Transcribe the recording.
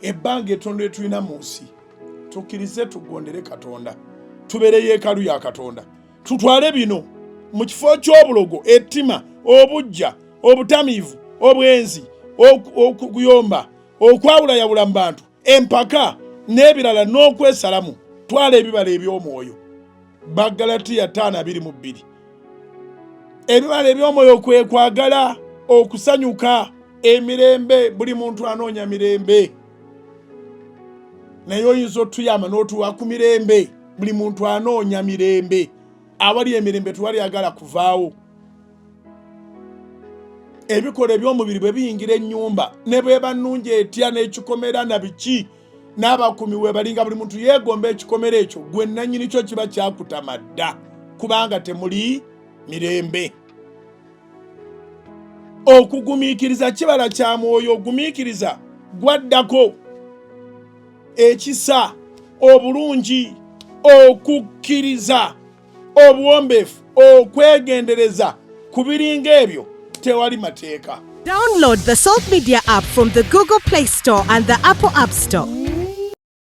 Ebbanga ettono lye tulina mu nsi, tukkirize tugondere Katonda, tubeere yeekalu ya Katonda, tutwale bino mu kifo ky'obulogo, ettima, obujja, obutamiivu, obwenzi, okuyomba, okwawulayawula mu bantu, empaka n'ebirala, n'okwesalamu. Twala ebibala eby'omwoyo. Bagalatiya 5:22. Ebibala eby'omwoyo kwe kwagala, okusanyuka, emirembe. Buli muntu anoonya mirembe, naye oyinza otuyamba n'otuwa ku mirembe? Buli muntu anoonya mirembe. Awali emirembe tewali agala kuvaawo. Ebikola eby'omubiri bwe biyingira ennyumba, ne bweba nnungi etya, n'ekikomera na biki n'abakuumi webalinga, buli muntu yeegomba ekikomera ekyo. Gwe nannyini kyo kiba kyakutama dda, kubanga temuli mirembe. Okugumiikiriza kibala kya mwoyo. Ogumiikiriza gwaddako ekisa, obulungi, okukkiriza, obuwombeefu, okwegendereza. Ku biringa ebyo tewali mateeka. Download the Salt Media app from the Google Play Store and the Apple App Store.